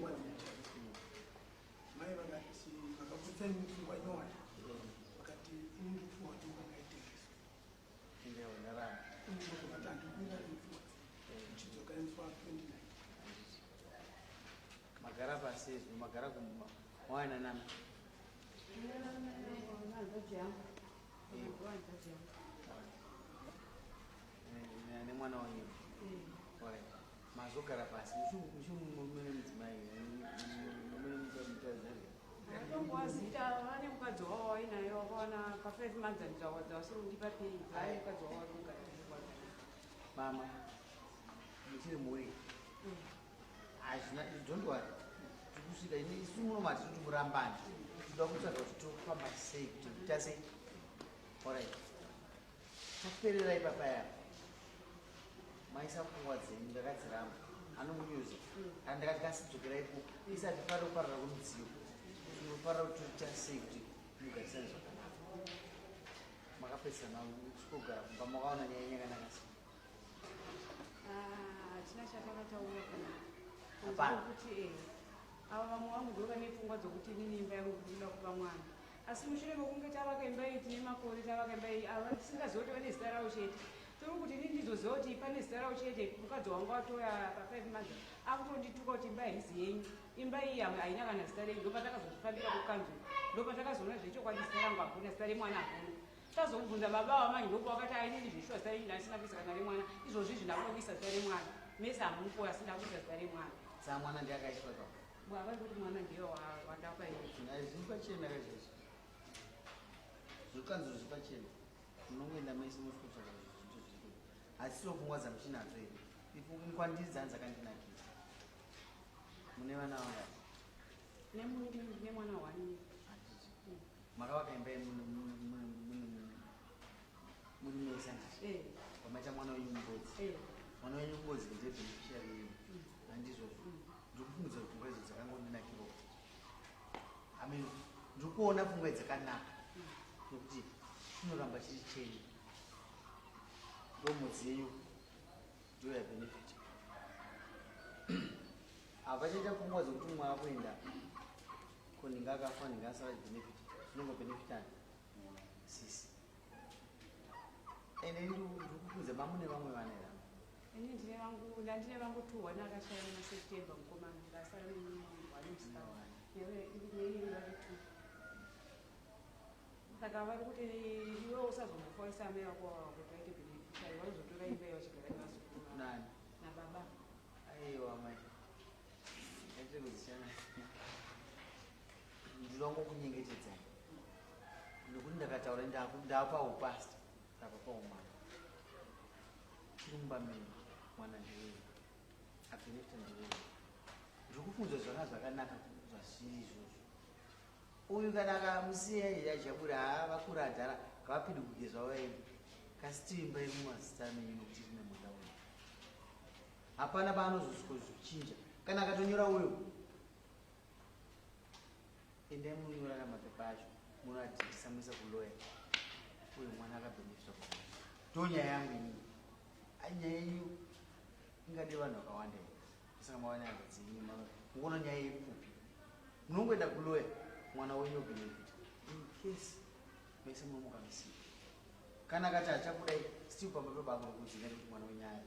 Pfungwa dzenyu. Mai vakati vakabudisa imwe pfungwa nyowani, vakati ini ndikufunga kuti imba ngaitengeswe. Ini ndokuvati handikuwirirani nepfungwa dzenyu, chidzokai musi wa 29. Magara pasi izvo, magara kumba mawana nani? Hanzvadzi yangu. Hanzvadzi yangu. Nemwana wenyu. Alright. Mazogara pasi muchimune mudzimai mune mutazari. Vatongovazita vane mukadzi wavo wainaye wakawana pa 5 months and zvawadza vasiri kundipa pei vane mukadzi wavo vari kugara. Mama, muchiri mhuri. Hazvina, don't worry. Tikusvika ini isu muno matiri kuti murambane. Tinoda kutsvaga kuti tofamba sei kuti kuita sei. Alright. Taperera ipapa yapa. Maisa pfungwa dzenyu ndakadziramba. Anomunyuza. Kana ndakati kasidzokera ipo isati farira kuparara kwemudziyo. Tinofarira kuti toita sei kuti mugarisane zvakanaka. Makapedzisana kugara kumba makaona nyaya yenyu yakanaka sei? Hatina chatakataura kana. Hapana. Kuti ava vamwe vangu ndo vane pfungwa dzokuti inini imba yangu ndinoda kupa mwana. Asi mushure mekunge tavaka imba iyi tine makore tavaka imba iyi ava tisingazivi kuti vane zita ravo chete. Tiri kuti inini ndizoziva kuti pane zita ravo chete mukadzi wangu atoya pa 5 months akutondituka kuti imba haizi yenyu. Imba iyi haina kana zita renyu. Ndopatakazozvifambira kukanzuru. Ndopatakazona zvechokwadi zita rangu hakuna, zita remwana hakuna. Tazobvunza baba vamai ndopo vakati ainini zveshuwa zita renyu ndasina kuisa kana remwana. Izvozvi izvi ndakuda kuisa zita remwana. Mese hamupo asi ndakuisa zita remwana. Saka mwana ndiye akaiswa ipapo. Baba kuti mwana ndiye wandapa ini. Hazviri pachena kaizvozvo. Zvekanzuru zviri pachena. Munongoenda mese mosvikotsvaga zvinhu zviripo. Hadzisiwo pfungwa dzamuchinadzo here? Kwandiri dzani dzakandinakira. Mune vana vangani? Nemwana 1. Handiti. Makavaka imba muri mese handiti? Wamaita mwana wenyu mubodzi. Mwana wenyu mubodzi ndiye beneficiary yenyu. Handizvozvo. Ndiri kufungidza kuti pfungwa idzo dzakangondinakirawo. I mean, ndiri kuona pfungwa dzakanaka nekuti chinoramba chiri chenyu. Ndomhodzi yenyu ndiyo yabenefit. Havachaita pfungwa dzekuti mumwe akuenda ko ndinga akafa ndinga asara benefit. Zvinongobenefitana sisi. Ende ndiri kufunza mamune vamwe vana here? Ini ndine vangu, ndandine vangu 2, one akashaya muna September mukomana, ndasara nemwana musikana. Newe vari 2. Saka vari kuti iwe usazombofaisa amai vako kuti vaite beneficiary, vanozotora imba iyo vachigara nevazukuru vavo. Nani? Nababa. Aiwa mai. Aite kuzishana. Ndinongokunyengetedzai. Nekuti ndakataura ndapa upasta, ndapa paumama. Chiri mumba menyu, mwana ndiweyo. Abenefita ndiweyo. Ndiri kufunza zvanga zvakanaka zvasiri izvozvo. Uyu kana akamusiya iye achabura haa vakura adhara ngavapindukuke zvavo vaende. Kasi tiimba iri mumazita menyu nokuti rine munda uyu. Hapana paanozosvikozvichinja. Kana akatonyora uyo. Endai munonyora kana mapepa acho munoadhirisa muisa kuloya. Uyu mwana akabenefita kubva. Ndo nyaya yangu inini. Ai nyaya yenyu ingade vanhu vakawanda here? Saka mawana hanzvadzi yenyu mukuona nyaya yepfupi. Munongoenda kuloya mwana wenyu obenefita. In case mese munomuka musiku. Kana akati achakudai still pamba pebako nokudzinga nekuti mwana wenyu ari.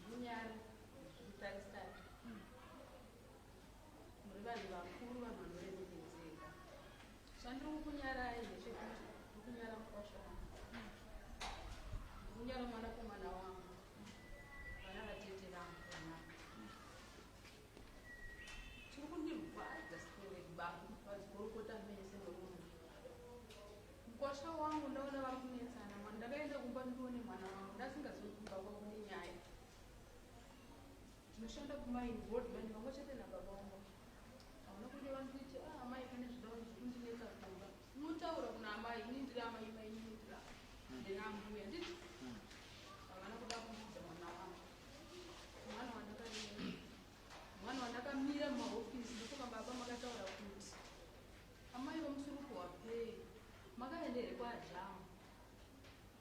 Munyari kutarisai muri vanhu vakuru, vanhu vanoremekedzeka. Chandiri kukunyarai ndechekuti ndiri kunyara mukwasha wangu, ndiri kunyara mwanakomana wangu, vana vatete vangu vanaka. Chiri kundirwadza vazigorokota mese murume mukwasha wangu, ndaona vari kunetsana. Mwana ndakaenda kumba ndione mwana wangu, ndasingazivi kumba kwavo kune nyaya. Ndinoshanda kumaini Goldman pamwe chete nababa vangu. Hauna kunge vanditi, ah, amai, pane zvida zviri kundinetsa kumba. Unotaura kuna amai, ini ndiri amai, mai inini ndiri ndina ambuya, nditi havana kuda kundiudza mwana wangu, mwana wandakarera, mwana wandakamira mumahofisi. Ndofunga baba makataura kuti amai vamusuruku wapei makaenda here kwajamu.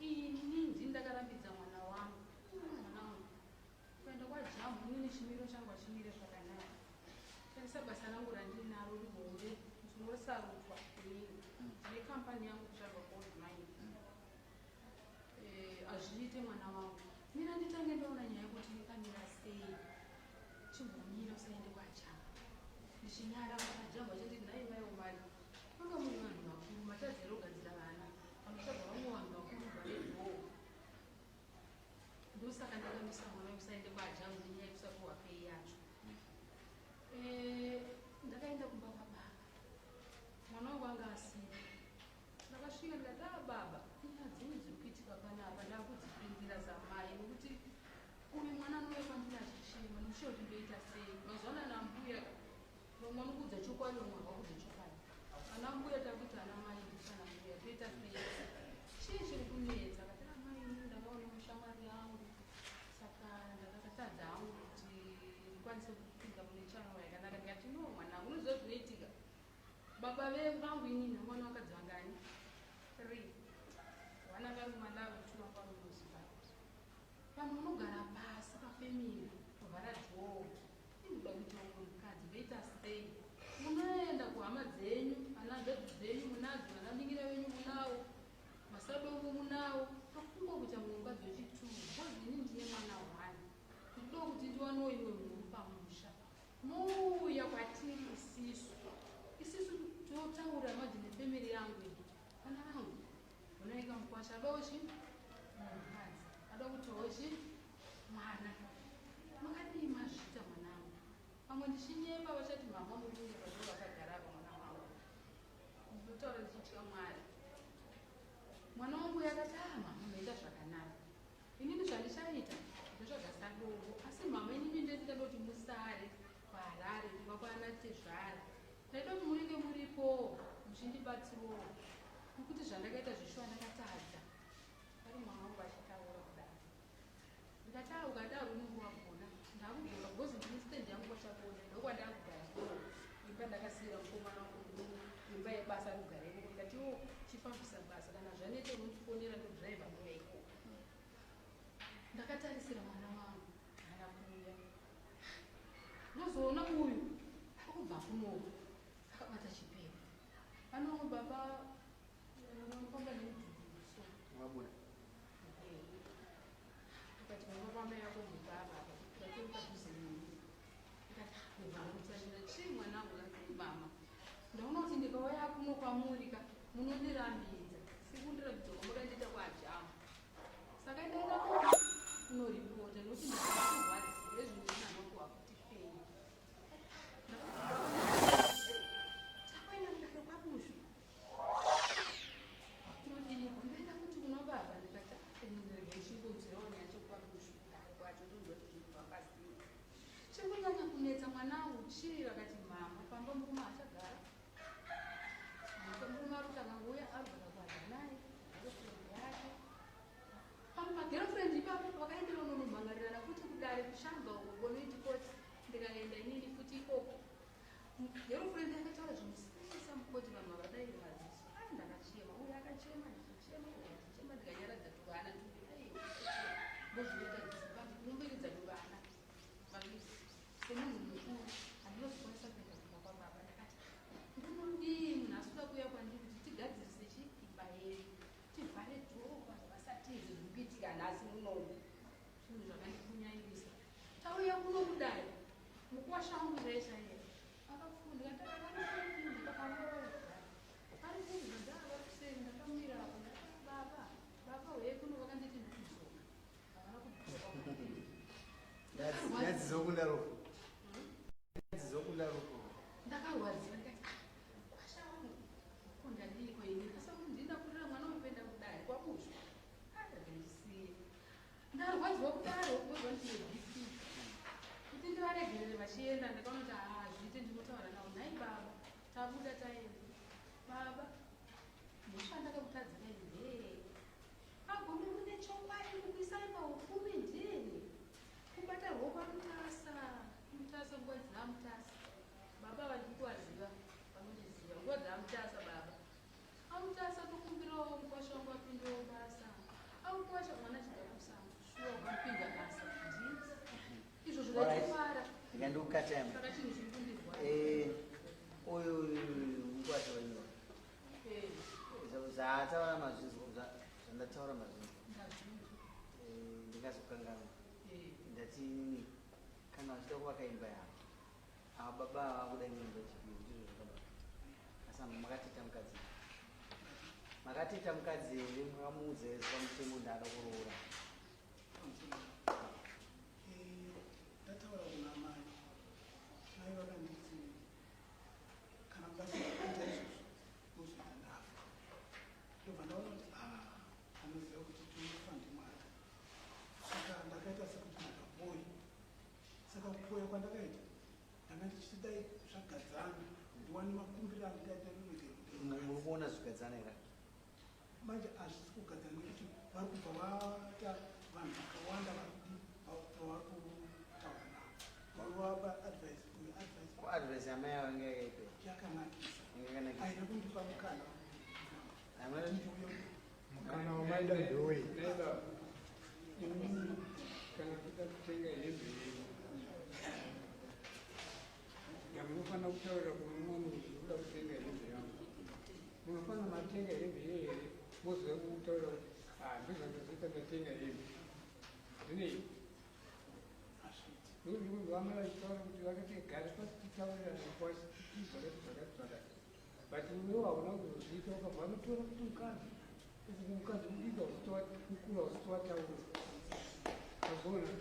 Ini ndini ndakarambidza mwana. Ndosarutwa inini, ndine kambani yangu kutsvaga gold mine. Hazviite mwana wangu, mina nditange ndaona nyaya yekuti yakamira sei. Chimbomira, usaende kwajamba. Ndichinyara kuti ajamba chati nhai mai umari, manga muri vanhu vakuru, matadzira kugadzira vana vanotsvaga vamwe vanhu vakuru varedhoo. Ndosaka ndakamisa mwana, usaende kwajamba, nenyaya yekusapuwa pay yacho. Ndakaenda kumba kwababa, mwana wangu anga asina. Ndakasvika ndikati, "A baba, inyaya dzenyu dziri kuitika panapa ndakudzipindira zamai, nekuti uyu mwana anouya kwandiri achichema, ndishiye kuti ndoita sei. Mazuva ano ana mbuya vamwe vanokuudza chokwadi, vamwe havakuudza chokwadi. Ana mbuya takuti ana mai, ndisu ana mbuya, toita sei? Chii chiri kunetsa?" Akati, "Amai, inini ndakaona mushamwari yangu, saka ndakatadza hangu kuti ndikwanise kupinda mune channel yakanaka." Ndikati, "No mwanangu, unoziva zvinoitika, baba vangu inini mwana vakadzi vangani? Three. Vana vari kuMalawi, two vanga vari muZimbabwe. Vanhu vanogara pasi pafamily, vavhara door. Inoda kuita umwe mukadzi, ndoita sei? Munoenda kuhama dzenyu, ana hanzvadzi dzenyu munadzo, vananingira venyu munawo, masadongo munawo. Pakungo kuita mumwe mukadzi wechitu, because ini ndine mwana one, ndinoda kuti ndiwanewo imwe mhuru pamusha. Mouya kwatiri isisu, isisu totaura manje nefamily yangu iyi. Vana vangu, unoika mukwasha adawo chi mukadzi, ada kutiwo chi mwana. Makadii mazviita mwanangu?" Pamwe ndichinyepa, vachati mama muri kunyepa, ndo vakagara apa. Mwana wangu, ndinotaura ndichitya Mwari. Mwana wangu yakati, "Ah mama, maita zvakanaka. Inini zvandichaita ndotsvaga sadongo. Asi mama, inini ndendingada kuti musare kuHarare kumba kwana tezvara. Ndaida kuti munenge muripo muchindibatsirawo, nekuti zvandakaita zvishuwa ndakatadza." Ari mwana wangu achitaura kudaro, ndikati, "A ukadaro unenge wagona. Ndakugona because ndine stand yangu kwaChakonda, ndokwandakugara ikoko. Imba ndakasiyira mukomana wangu muduku, imba yebasa, ari kugara ikoko." Ndikati, "Iwo chifambisa basa, kana zvanete unondifonera, ndodhiraivha nouya ikoko." Ndakatarisira mwana wangu, haana kuuya. Ndozoona uyu ari kubva kunoko akabata chipepa. Pano baba vanofamba nemudhudhudhu so. Wabuda. Ukati baba pamai yako mubaba apa vatori padhuze neni. Ndikati, "Ndobva chii mwanangu?" Kati, "Mama, ndaona kuti ndikauya kuno kwamuri ka, munondirambidza sekundirambidza kwamukandiita kwajamu. Saka ndaenda kunoripota nokuti ndakakurwadziwa ezvinhu zvinanokuwa kuti fei." Takuenda kudaro kwaBushu, tinodiniko? Ndaenda kuti kuna baba, ndikati, "Ndichingonzwirawo nyaya chekwaBushu kudaro kwacho, ndonzwa kuti zvinofamba sei. Chiri kunyanya kunetsa mwanangu chii?" Vakati, "Mama, pamba murume achagara, murume ari kuti akangouya arugara kwadya naye girlfriend yake. Pamagirlfriend ipapo vakaendera unonomhangarirana futi kudare kushamba uko konoiti koti. Ndikaenda inini futi ikoko, girlfriend akataura zvinosisa mukoti, vanhu havadai maziso. Ai, ndakachema, uyo akachema, ndichichema, uyo achichema. Ndikanyaradza tuvana, ndozvinoita dzimba, ndikumberedza tuvana semunhu mukuru. Handinozokwanisa kuenda kumba kwababa." Ndakati, "Ndinodii? Munhu asikuda kuuya kwandiri kuti tigadzirise chiimba yedu, tivhare door, vanhu vasatiidze zviri kuitika nhasi munomu." Zvinhu zvakandikunyairisa. Tauya kuno kudai, mukuwasha wangu chaiye chaiye akafunda. Ari kubva ndava kuseri, ndakamira apo. Ndakati, "Baba, baba, uye kuno." Vakanditi ndikudzoka, havana kudzoka kwandiri. Nyadzi dzokunda rufu, nyadzi dzokunda rufu. Ndakarwadziwa, ndikati, "Ah, kwasha wangu, ko ndadiko ini? Asi ndindakurira mwana wangu kuenda kudai kwaBushu, ndisiye ndarwadziwa kudaro." Ndozva ndine BP kuti ndivaregerere vachienda. Ndakaona kuti hazviite, ndinotaura navo. "Nhai baba, tabuda taenda. Baba, mhosva ndakakutadzirai ndee agome mune chokwadi kukuisai paupfumi ndini kubata ruoko aMutasa, Mutasa, nguva dzinaMutasa. Baba vandikuvaziva, vanondiziva nguva dzaMutasa. Baba aMutasa, tokumbirawo mukwasha wangu apindewo basa. Amukwasha mwana achigara musango, shuwa ukamupinza basa ndii izvozvo?" Ndaitofara. Ndikandikukatime. Saka chinhu chiri kundirwadza. Uyu mukwasha. Zvataura mazvinzwa, zvandataura mazvinzwa. Ndingazokanganwa. Ndati inini kana vachida kuvaka imba yavo, ava baba ava kuda imwe imba yechipiri, ndizvo zvakaba. Asi amba makateta mukadzi, makateta mukadzi here? Makamuudza here pamutemo ndaada kuroora? Ndataura kuna mai, mai vakanditi kana muda kuita izvozvo muzoita ndafa. Ndobva ndaona kuti a anoziva kuti tinofa ndiMwari, saka ndakaita sekuti ndakapoya. Saka kupoya kwandakaita, ndanga ndichiti dai zvagadzana, ndiwane makumbiro andingaita ruregero. Muri kuona zvigadzana here? Manje hazvisi kugadzana nekuti vari kubva vaita vanhu vakawanda vari vari kutaura navo, vari vapa advice, uyu advice. Ko advice yamai avo inga yakaipei? Yakanakisa. Inga yakanakisa. Aina kundipa mukana. Amai. Ndiuye. Mukana wamaida ndowei? Naiba, inini kana kuda kutenga hembe yenyu, yamunofanira kutaurira kune mumwe munhu kuti kuda kutenga hembe yangu, munofanira matenga hembe iyoyo here, moziva kutaurira kuti ah, ndozvandazoita, ndatenga hembe zvinei? Hazviiti. Nekuti vamwe vachitaura kuti vakati gari pasi titaurirane kwasi zvakati zvakati zvakati, but iwewo hauna kuzozviita, ukabva vanotora kuti mukadzi mukadzi mudiki mukuru hausitowataura. Azoona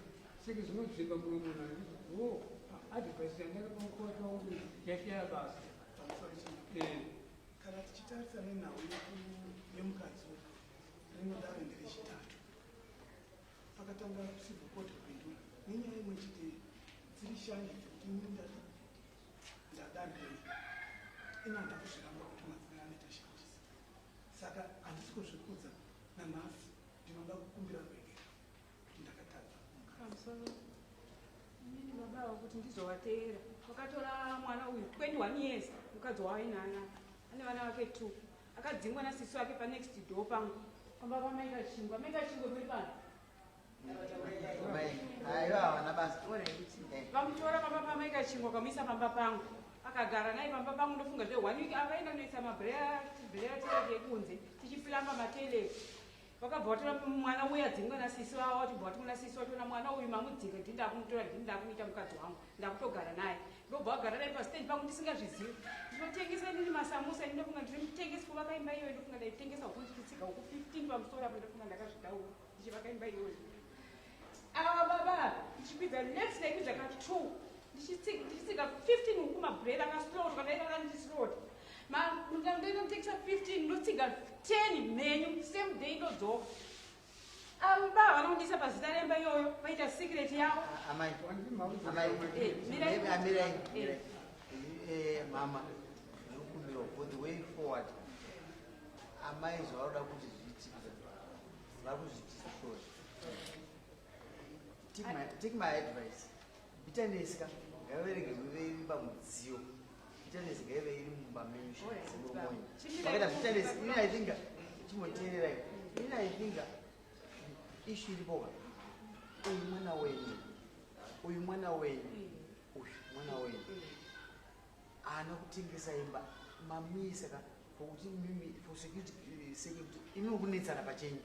seke zvinodzimba mumwe munhu anditi o advice yandakapa mukwasha wangu yashaya basa. Pamusoro chino. Kana tichitarisa nenhau yemukadzi uyu, rinodaro nderechitatu. Pakatanga civil court kupindura nenyaya imwe chete, dziri shanje dzekuti ini ndadarikei, ina ndakuzviramba kuti madzimai anoita shanjisa, saka handisi kuzvikudza. Nanhasi ndinoda kukumbira ruregero kuti ndakatadza mukadzi. Pamusoro, inini baba ava kuti ndizovateera, vakatora mwana uyu 21 years, mukadzi waainana ane vana vake two, akadzingwa nasisi wake panext door pangu, pamba pamaika chingwa, maika chingwa muri pano. Mai aiwa, havana basa. Vamutora pamba pamaika chingwa, kamuisa pamba pangu, akagara naye pamba pangu. Ndofunga zve one week akaenda noisa mabhreya toilet ekunze, tichipilamba matoilet. Vakabva vatora mwana uya adzingwa nasisi vavo, vachibva vati kuna sisi vachona, "Mwana uyu mamudzinga, ndini ndakumutora, ndini ndakumuita mukadzi wangu, ndakutogara naye." Ndobva vagara naye pastendi pangu ndisingazvizivi. Ndinotengesa inini masamusa ini, ndofunga ndiri mutengesi kuvaka imba iyoyo. Ndofunga ndaitengesa huku ndichitsika huku 15 pamusoro apo. Ndofunga ndakazvitaura ndichivaka imba iyoyo. Ava baba ndichikwidza left, ndaikwidza ka 2, ndichitsika 15 huku, mabhuredi akaslota, kadaita ndichislota, ndinotengesa 15, ndotsiga 10 mhenyu, same day ndodzoka. Ava baba vanondiisa pazita remba iyoyo, vaita secret yavo. Amai, amai. Mirai. Amirai, mirai. Mama, ndiri for the way forward. Amai zvavaroda kuti zviitike, vari kuzvidestroy. Take my advice, bitterness ka ngaiverege iri pamudziyo, bitterness ngaive iri mumba menyu semurume wenyu. Makaita bitterness, ini I think, chimboteererai, ini I think issue iripoka, uyu mwana wenyu, uyu mwana wenyu, uyu mwana wenyu haana kutengesa imba. Mamuisa ka pokuti mimi for security sake, kuti imi kunetsana pachenyu,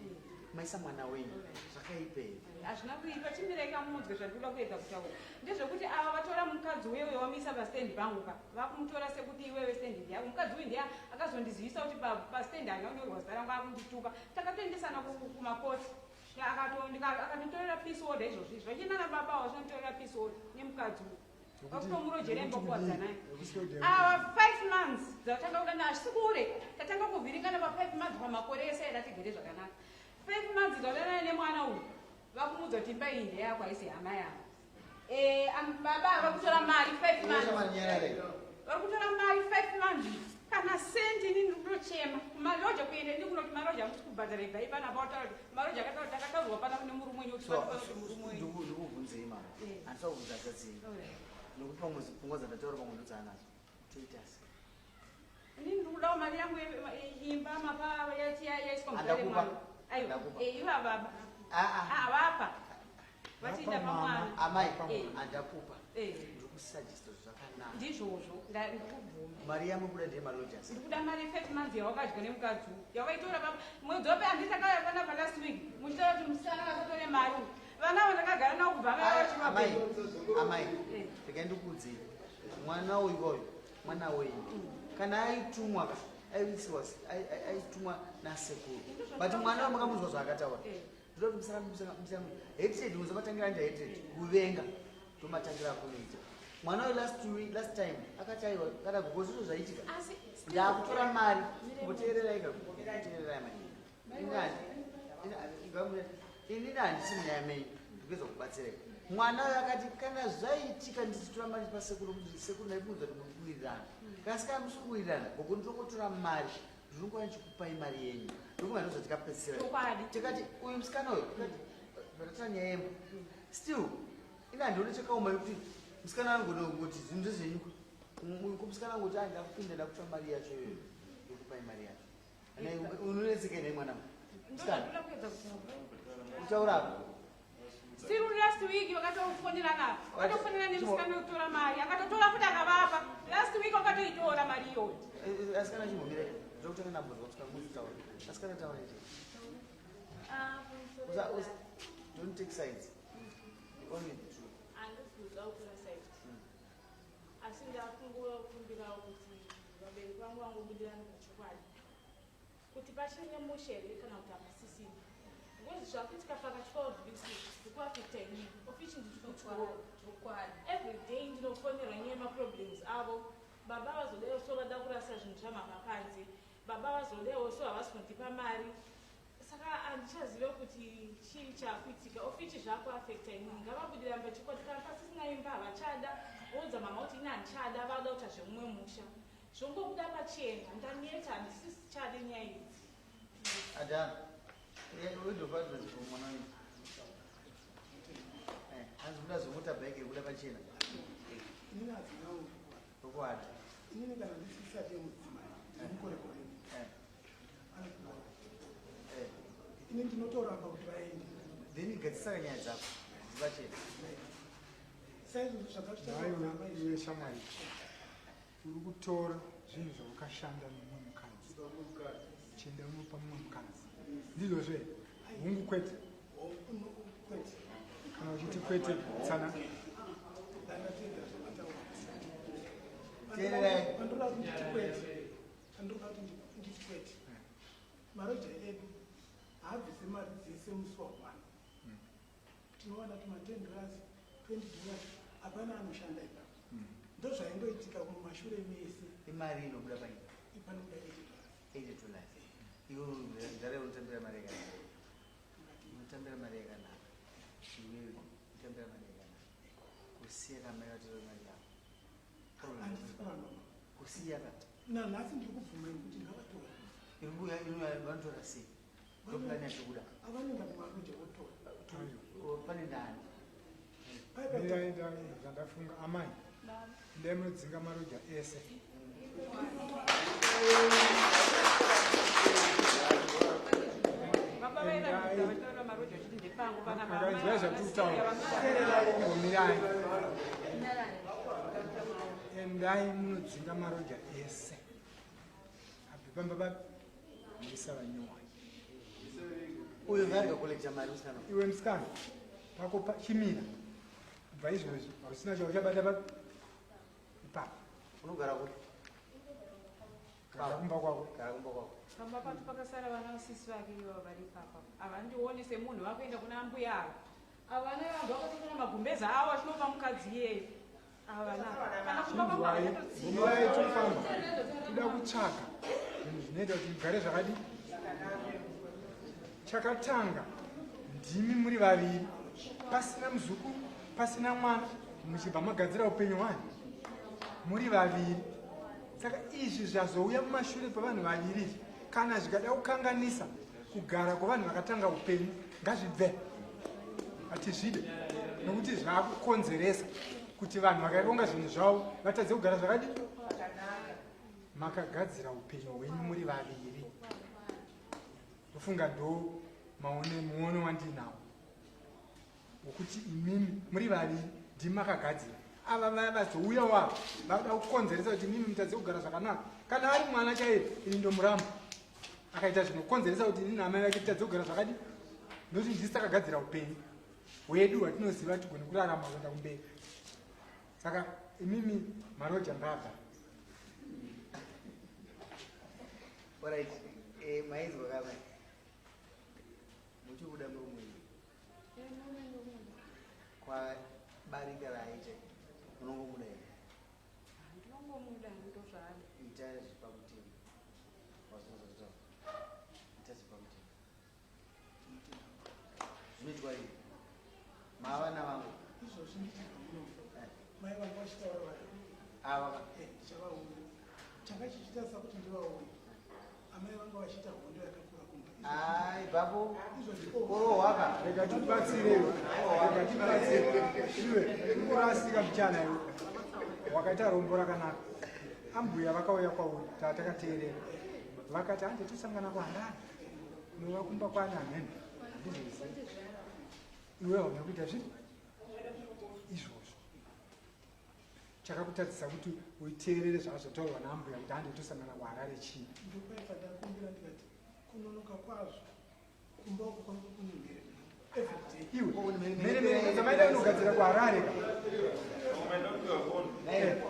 maisa mwana wenyu, zvakaipa here? Hazvina kuipa. Chimirai kamunzwe zvandinoda kuedza kutaura. Ndezvekuti ava vatora mukadzi uyewe, wamuisa pastendi pangu ka, vakumutora sekuti iwewe stendi ndeyako. Mukadzi uyu ndiye akazondizivisa kuti pastendi handina kunyorwa zita rangu, akundituka. Takatoendesana kumakoti, akanditorera peace order. Izvozvo izvi vachinana baba avo vachinonditorera peace order nemukadzi uyu, vakutomurojera imba kuwadza naye. Ava 5 months dzatanga kudana, hazvisi kure, tatanga kuvhiringana pa5 months. Pamakore ese aida tigere zvakanaka, 5 months dzadanana nemwana uyu, vakumudza kuti imba iyi ndeyako, haisi hama yako. Baba vakutora mari 5 months, vari kutora mari 5 months, kana sendi. Inini ndinochema kumaroja kuenda ini kunoti maroja amusi kubhadhara, ibvai panapa. Wataura kuti maroja akataura kuti akataurwa pana nemurume wenyu kuti pano kuti murume wenyu. Ndikubvunzei mama. Handisa kubvunza achatsei, nokuti pamwe pfungwa dzandataura pamwe ndodzaanadzo. Toita sei? Inini ndiri kudawo mari yangu imba mapa yaiswa muzita Andakupa. remwana. Aiwa. Andakupa. Iva baba. Ah, ah. Ah, vapa. Vatiita pamwana. Amai, Eh. handakupa. Eh. Ndiri kusuggesta zvakanaka. Ndizvozvo, ndikubvuma. Mari yamukuda ndeyemalojas. Ndikuda mari ye5 months yawakadya nemukadzi uyu. Yawaitora mwedzi wape handiti akauya panapa last week muchitaura kuti musikana akatore mari uyu. Vana avo ndakagara navo kubva mai vacho Amai, vapenyu. amai, Eh. regai ndikuudzei. Mwana uyu uyu, mwana wenyu. Kana aitumwa ka, aiisiwa, aitumwa nasekuru. But mwana uyu makamunzwa zvaakataura. Eh. Ndoda kuti musara hatred, muzomatangira anja hatred, kuvenga. Ndomatangira akunoita. Mwana uyu last week, last time akati aiwa kana gogo zvizvo zvaitika. Asi Ndakutora mari. Mboteererai ka, teererai mani. Inini handisi munyaya menyu, ndikuedza kubatsirai. Mwana uyu akati kana zvaitika ndichitora mari pasekuru, sekuru ndaimuudza kuti muri kuwirirana. Kasi kana musiri kuwirirana, gogo ndinokutora mari, ndinongova ndichikupai mari yenyu. Ndokuva ndozvatikapedzisira. Chokwadi. Tikati uyu musikana uyu, tikati vatata nyaya yemba. Still, ina handioni chakaoma yekuti musikana anogona kungoti zvinhu ndezvenyu. Musikana angoti ah ndakupinda ndakutora mari yacho iyoyo. Ndokupai mari yacho. Unonetseka nei mwana? Musikana. Ndoda kuedza kutaura. Utaura apo. Still last week vakatofonerana. Vakatofonera nemusikana wekutora mari. Akatotora futi akavapa. Last week wakatoitora mari iyoyo. Asikana chimbomira. Ndokutanga ndambonzwa musikana muzitaura. Asikana taura ite. Don't take sides. Only the truth. Handisi kuda kutora side, asi ndakungokumbirawo kuti vabereki vangu vangobudirana pachokwadi kuti pachine mushe here kana kuti hapasisina, because zvakuitika pakati pavo zvivisi zvikuaffecta inini, of which ndiri kuchikoro. Every day ndinofonerwa nyaya yemaproblems avo. Baba vazodewo so vada kurasa zvinhu zvamama panze, baba vazodewo so havasi kundipa mari, saka handichazive kuti chii chakuitika, of which zvakuaffecta inini. Ngavabudirana pachokwadi. Kana pasisina imba, havachada, voudza mama kuti ini handichada, vada kuita zvemumwe musha, zvongobuda pachena. Ndaneta, handisichade nyaya idzi. Adam, word of advice for mwana wenyu. Hanzi kuda zvemotorbike kuda pachena. Inini hadzinawo. Chokwadi. Inini kana ndisisade mudzimai, ndiri mukorekore, anopiwa. Ini ndinotoramba kuti vaende. Then gadzisaka nyaya dzako dzipachena. Saizvozvo zvakatotaurwa. Iwe shamwari, uri kutora zvinhu zvawakashanda nemumwe mukadzi, chienda unopa mumwe mukadzi, ndizvozvo here? Hungu, kwete? Kwete. Kana uchiti kwete, tsana. Ndandatenda zvamataura. Teererai. Pandoda kuti nditi kwete, pandoda kuti nditi kwete, maroja edu haabvise mari dzese musi wa1. Tinowana kuti ma10 dollars, $20, hapana anoshanda ipapo. Ndozvaingoitika mumashure mese. Imari inobuda paini? Panobuda $80. $80. Iwe ndare unotambira mari yakanaka, unotambira mari yakanaka. Iwewe unotambira mari yakanaka, kusiya kamai vatora mari yako. Handisi kuramba. Kusiya ka. Nanhasi ndiri kubvuma kuti ngavatora. Irikuya vanotora sei? Ndopulani yachokuda. Avanoenda kumaroja votora. Pane ndani. Mirai, zvandafunga, amai, ndai munodzinga maroja ese. Baba vairambidza vachitaura maroja vachiti ndepangu panapa. Akanzwa zvatikutaura. Ngomirai, endai munodzinga maroja ese, abve pamba papi, muisa vanyowani. Uyo ngaarega kucollecta mari musikana. Iwe musikana, pako chimira kubva izvozvi, hausina chauchabata papi ipapo. Unogara kupi? Gara kumba kwako. Gara kumba kwako. Pamba pacho pakasara vana vasisi vake ivava vari ipapa. Havandioni semunhu, vakuenda kuna ambuya ava. Avana vanhu vakatotora magumbeza avo achinopa mukadzi iyeyo. Avana kana kumba kwangu. Chinzwai. Havachatotsiva. Mirai, tofamba, toda kutsvaga zvinhu zvinoita kuti mugare zvakadi. Chakatanga ndimi muri vaviri, pasina muzukuru, pasina mwana, muchibva magadzira upenyu hwani muri vaviri. Saka izvi zvazouya mumashure pevanhu vaviri izvi, kana zvikada kukanganisa kugara kwevanhu vakatanga upenyu, ngazvibve, hatizvide, nokuti zvaakukonzeresa kuti vanhu vakaronga zvinhu zvavo vatadze kugara zvakadi. Makagadzira upenyu hwenyu muri vaviri. Ndofunga ndo maone muono wandinawo. Kuti imimi muri vaviri ndimi makagadzira. Ava vaya vazouyawo ava vada kukonzeresa kuti imimi mutadze kugara zvakanaka. Kana ari mwana chaiye ini ndomuramba. Akaita zvinokonzeresa kuti ini naamai vake titadze kugara zvakadi nokuti ndisu takagadzira upenyu hwedu hwatinoziva tigone kurarama kuenda kumberi. Saka imimi maroja ngabva. Alright, eh, maizwa kama. Muchikuda murume uyu. Kwa barika raaita. Unongomuda here? Ndinongomuda ndozvaari. Ita zvepamutemo. Wazvinozvotaura. Ita zvepamutemo. Zvinoitwa rini? Mava vangu. Izvozvi ndichibva muno mai vangu vachitaura vari Ava. Ndichavaona. Changa chichitarisa kuti ndivaone, amai vanga vachiita hondo yakakura kumba. Ai, ipapo. Izvozvi Korohwa ka. Rega tibatsire iwe. Rega tibatsire. Iwe, kurasika mbichana iwe. Wakaita rombo rakanaka. Ambuya vakauya kwauri, takateerera. Vakati hande tosangana kuHarare. Unova kumba kwani hamene. Handizvizivi. Iwe hauna kuita zvinhu izvozvo. Chakakutadzisa kuti uiteerere zvazvataurwa naambuya kuti hande tosangana kuHarare chii? Ndopaibva ndakumbira ndikati kunonoka kwazvo kumba uko kwangu kune mhere everyday. Iwe, mhere mhere dzamaida unogadzira kuHarare ka. Naye.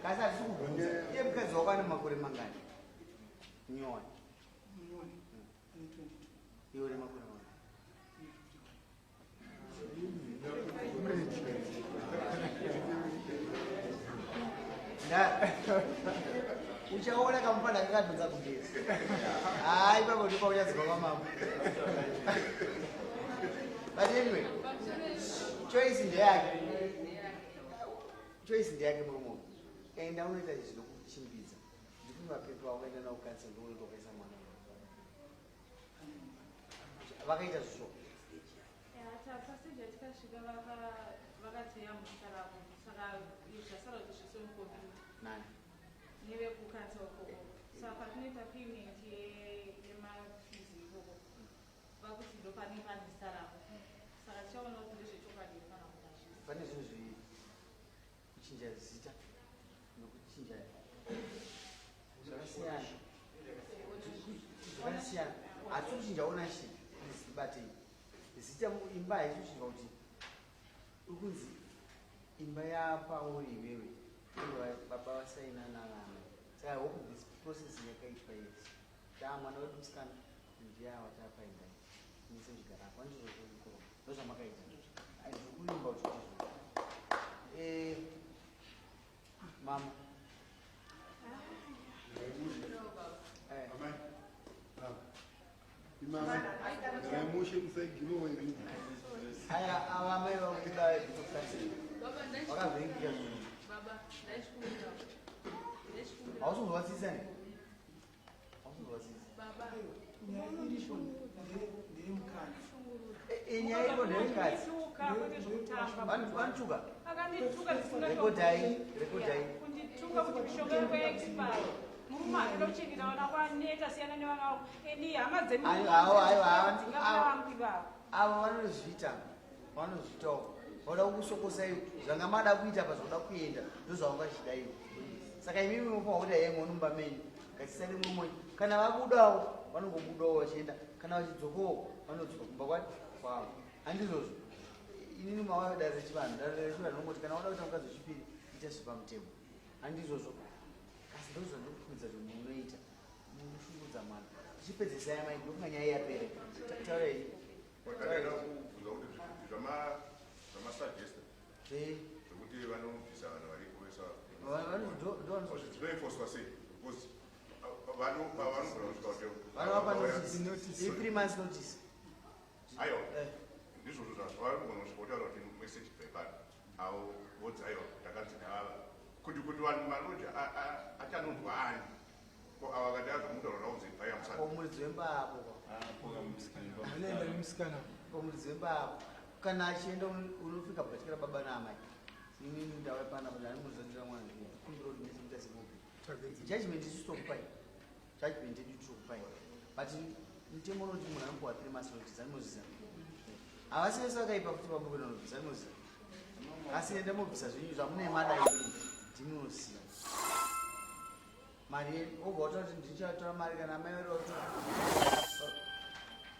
Kasi hatisi kubvunza. Iye mukadzi wako ane makore mangani? Nyowani. Munyowani ane 22. Iwe une makore mangani? Mureki. Nda. Uchaona kamufana kakadhonza kugezi. Hayi, ipapo ndipo uchazwa kwamambo. But anyway, choice ndeyake. Choice ndeyake murume uyu. Enda unoita zvinokuchimbidza. Ndikuti mapepa wakaenda nawo council ndokunoita wakaisa mwana. Vakaita zvo. Pastage tikasvika vakati yamuzita rako, saka zvasara kuti zviiswe mukombiyuta. Nani? Nevekucouncil ikoko. Saka patinoita payment yemafees ikoko, vakuti ndo pane pane zita rako, saka tichaona kuti ndezvechokwadi here kana kuti hazvisi. Pane zvinhu zviviri. Kuchinja zita nokuchinja zvakasiyana. Zvakasiyana. Hatisi kuchinja ownership. Batei. Zita imba haisi kuchinjwa kuti uri kunzi imba yapauri iwewe. Ivo baba vasaina navana. Saka I hope this process yakaitwa yese. Taa mwana wedu musikana ndiye awatapa imba iyi. Mese muchigara apo handizvozvo mukuru. Ndozvamakaita. Ndiri kuvimba kuti ndizvo. Mama. Amai, baba. Imama, garai mushe musaiginowa imi. Aya, ava mai vakuda kutokansela. Baba, Vakavhiringika zvinhu. Baba, ndaichikumbira, ndaichikumbira. Hausi kuzwatsisa ne? Hausi kuzwatsisa. Baba. Nyaya iripo ndeyemukadzi. Nyaya iripo ndeyemukadzi. Kundituka kwete zvekutamba. Vanituka. Akandituka zvisinga. Rekodhai, rekodhai. Kundituka kuti mishonga yangu yaexpire. Murume anoda kuchengeta vana kwaneta, siyana nevana vako. Eni hama dzedu. Aiwa, aiwa, aiwa, Dzingava vangu ivavo. Avo vanozviita, vanozviitawo. Vanoda kukusokosai zvanga mada kuita pazvoda kuenda, ndozvavanga vachida ivo. Saka imimi munofanira kuti aiye mumba menyu, ngatisare murume. Kana vabudawo, vanongobudawo vachienda. Kana vachidzokawo, vanodzoka kumba kwavo. Handizvozvo. Inini mava dare rechivanhu, dare rechivanhu rinongoti kana wada kuita mukadzi wechipiri, ita zvepamutemo. Handizvozvo. Asi ndozvandinokuudza kuti munoita. Munoshungurudza mwana. Tichipedzesai amai, ndokunga nyaya yapere. Taurai. Ndakaida kubvunza kuti zvamasuggesta zvekuti vanobvisa vanhu varipo vesa zvinoenforcwa sei? Because pavanogona kusvika kuti Vanovapa notice. I 3 months notice. Aiwa, ndizvozvo zvazvo. Vanogona kusvika kutaura kuti message bvepano avo vodzi aiwa takanzi navava kuti vanhu maloja achanonzwa ani ko ava kati azomutaura raunzi bvai amusati. Ko muridzi wemba apo. Anoenda nemusikana. Ko muridzi wemba apo. Kana achienda unofika bhatyira baba naamai. Inini ndauya panapa ndani murizandira mwana kumbira kuti mese muita semupi. Judgment isusu tokupai. Judgment yedu tokupai. But mutemo unoti munhu anopuwa 3 months notice, anozviziva. Havasi vese vakaipa kuti vamuri kuenda kunobvisa ndinoziva. Asi enda mobvisa zvenyu zvamune mada imi ndimi munoziva. Mari wobva wataura kuti ndichatora mari kana amai vari vakutora.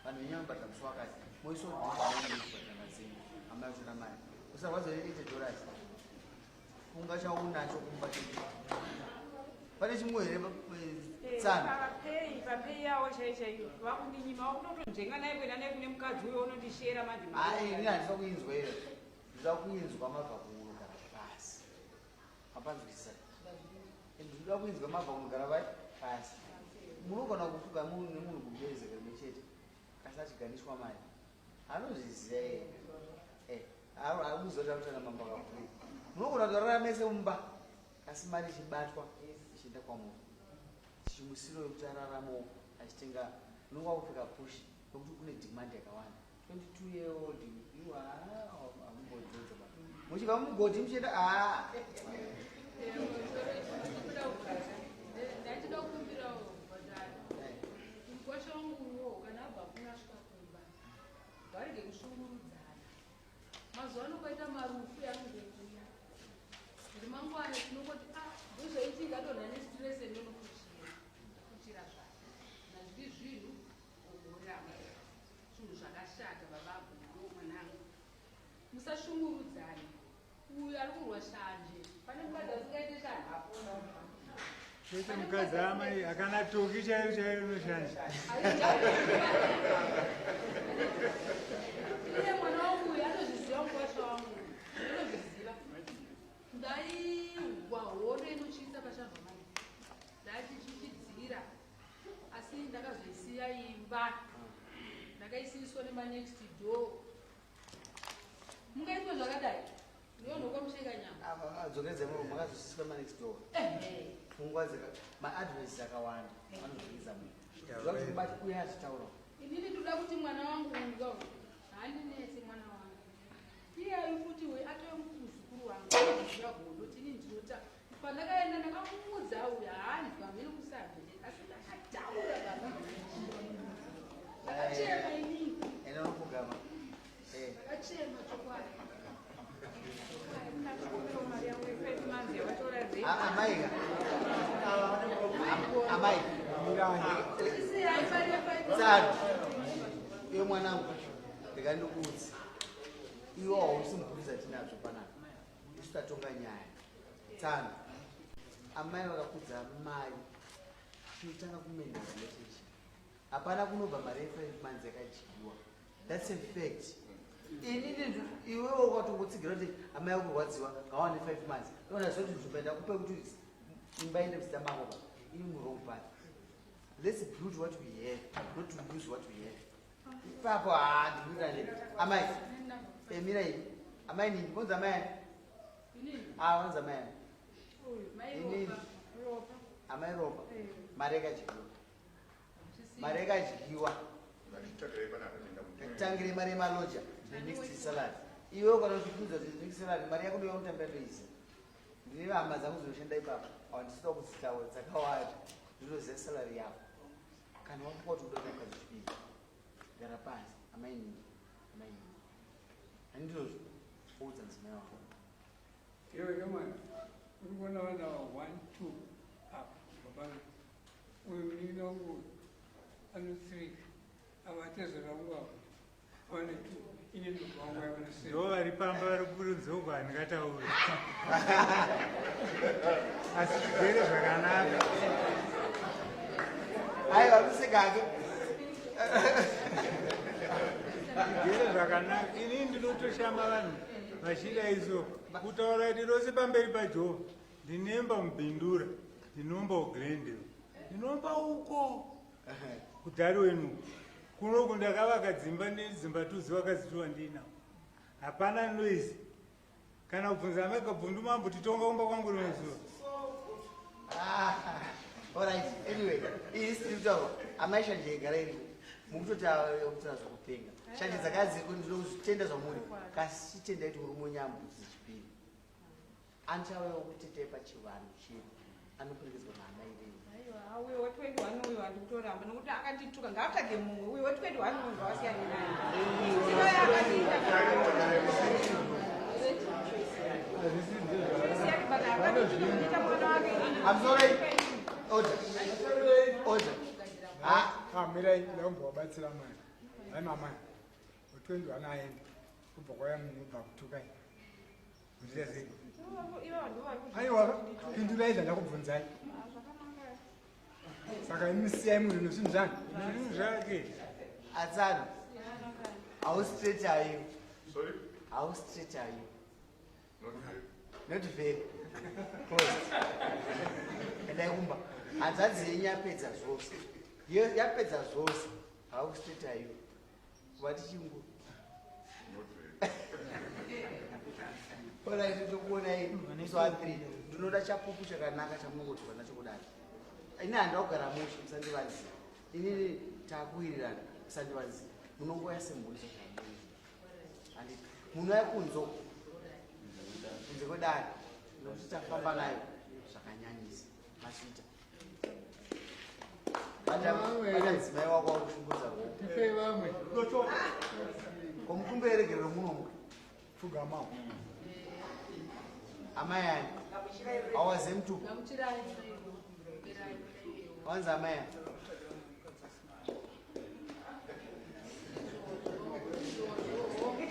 Vanhu venyu vanobhadhara musi wakati. Moiswa kuti ndibhadhara mari dzenyu. Amai vatora mari. Usarwadziwa ne 80 dollars. Funga chaunacho kumba chedu. Pane chimwe here eh, tsano? Pay, papay yawo chai chaiyo. Vakundinyima vakutotonzvenga naye kuenda naye kune mukadzi uyo unondishera manje. Ah, ini handisa kuinzwa iyo. Ndinoda kuinzwa mabva kunogara pasi. Mapanzwisisa. Ndinoda kuinzwa mabva kunogara vai pasi. Munogona kufuga munhu nemunhu kumbeze kamwe chete. Kasi achiganiswa mari. Anozviziva iye. Eh, akuziva kuti akutana mambo akapfuura. Munogona kutorara mese mumba asi mari ichibatwa ichienda kwamuri. Chimusiro yekuti araramewo achitenga unonga wakupfeka push nokuti kune demand yakawanda. 22 year old you are hamumbodzodzo ba. Muchibva mumugodhi muchienda ah. Ndachida kukumbirawo kubhadhara. Mukwasha wangu uwo kana abva kuno asvika kumba varege kushungurudzana. Mazuva ano kwaita marufu yaanenge kuuya. Rimangwana tinongoti ah ndozvaitika adonha nestress ndonokuchira. Kuchira zvake. Nazviri zvinhu ogorama. Zvinhu zvakashata baba mwanangu. Musashungurudzane. Uyu ari kurwa shanje. Pane mukadzi asingaite shanje. Kwete mukadzi amai akana toki chaiyo chaiyo inoshanja. Iye mwana wangu uyu anozviziva mukwasha wangu anozviziva. Ndaihwa hondo inotyisa pashamva mai. Ndachichichidzira asi ndakazoisiya imba. Ndakaisiiswa nemanext door. Mungaitwa zvakadai. Ndiyo ndokamusheka nyama. Ava adzokeredza murume makazosiswa manext door. Ehe. Pfungwa dzaka maadvice akawanda anozviridza munhu. Zvoda kuti mubate uye achitaura. Inini ndoda kuti mwana wangu uyu handinetse mwana wangu. Iye ayi futi we atove muzukuru wangu anoziva godo tini ndinota pandakaenda ndakamuudza uyu haanzwa hamene kusabvete asi ndakataura baba ndakachema inini Enda unopfugama. Eh. ndakachema chokwadi. Mari yangu ye5 months yavatora rent. Ah, amai ka. Amai. Isiyai mari ye5 Tsano. Iwe mwanangu ndikandikuudze. Iwe hausi mupurisa tinazvo panapa. Isu tatonga nyaya. Tsano. Amai vakakudza mari. Tinotanga kumenda relationship. Hapana kunobva mari ye5 months yakadyiwa. That's a fact. Inini iwewe ukatongotsigira kuti amai vakurwadziwa ngawane 5 months. Ndona zvoti nzvimbo ndakupe kuti imba ine muzita mako pa. Ini muwrong path. Let's build what we have, not to lose what we have. Ipapo haa ndikuita ne. Amai, emira iyi. Amai nini, vonzi amai ani? Inini Ah, vonzi amai ani? mai Inini. Ropa. Amai Ropa. Mari yakadyiwa. Mari yakadyiwa. Ngatitangirai panapa tienda Ngatitangire mari yemaloja nenext salary. Iwe ukana uchibvunza kuti next salary mari yako ndoyaunotambira ndoiziva. Ndine hama dzangu dzinoshanda ipapo. Handisida kudzitaura dzakawanda. Ndinoziva salary yako. Kana wafunga kuti unoda mukadzi wechipiri, gara pasi. Amai nini? Amai nini? Handizvozvo. Udza mudzimai wako. Iwe kamwana uri kuona vana va 1 2 apa baba uyu munin'ina wangu uyu ano 3 ava atezvera vangu ava vane 2 ini ndobva wangu vane 7. Ndo vari pamba vari kurunzoko handingatauri. Asi zvigere zvakanaka. Aiwa, kuseka hake. Zvigere zvakanaka. Ini ndinotoshama vanhu vachida iso kutaura kuti rose pamberi paJehovha ndinemba mubhindura ndinomba uGlendale ndinomba uko kudhari wenu kunoku ndakavaka dzimba nedzimba tuzi vakadzitiwa ndinawo hapana noise kana kubvunza amai Kabvundu mambo titonga kumba kwangu rimwe zuva. Ah, alright. Anyway, iyi isiri kutaura. Amai shanje igara iriko. Mukutotaura kutaura zvokupenga. Shanje dzakadziri ndinozvitenda zvamuri. Kasi chitendai kuti murume unyambudzi chipiri. Anchauya kutete pachivanhu chedu. Anoperekedzwa naamai venyu. Aiwa, uyo we21 uyo handikutoramba nokuti akandituka ngaatsvage mumwe. Uyo we21 uyo ngawasiyane naye. Ita mwana wake inini. I'm sorry. Order. Order. Ah, Ah, mirai ndakumbovabatsira mai. Hai mama. 21 aenda. Kubva kwaya munhu ubva kutukai. Muchiita sei? Ivo ndivo vari kuzvi- Aiwa, pindurai zvandakubvunzai. Ah, zvakanaka. Saka imi siyai munhu nezvinhu zvani. Zvinhu zvake. Atsano. How straight are you? Sorry? How straight are you? Not very. Not very. Closed. Endai kumba. Hanzvadzi yenyu yapedza zvose. Yapedza zvose. How straight are you? Vati chingu. Not very. Alright, tokuonai musi wa 3. Ndinoda chapupu chakanaka chamunongotirwa nacho kudai. Ini handida kugara mushe musandivanzira. Inini takuwirirana musandivanzira. Munongouya semhuri zvamunenge. Handiti. Munouya kunze uko. Kunze kwedare. Nokuti tafamba nayo zvakanyanyisa. Mazviita. Bata mudzimai wako wakushungurudza ruoko. Tipei vamwe. Komukumbire regerero munomu. Pfugamawo. Amai ani? Awaze mutupo. Wanzi amai ani?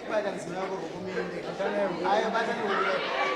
Bata mudzimai wako ruoko muende. Ayo bata neruoko.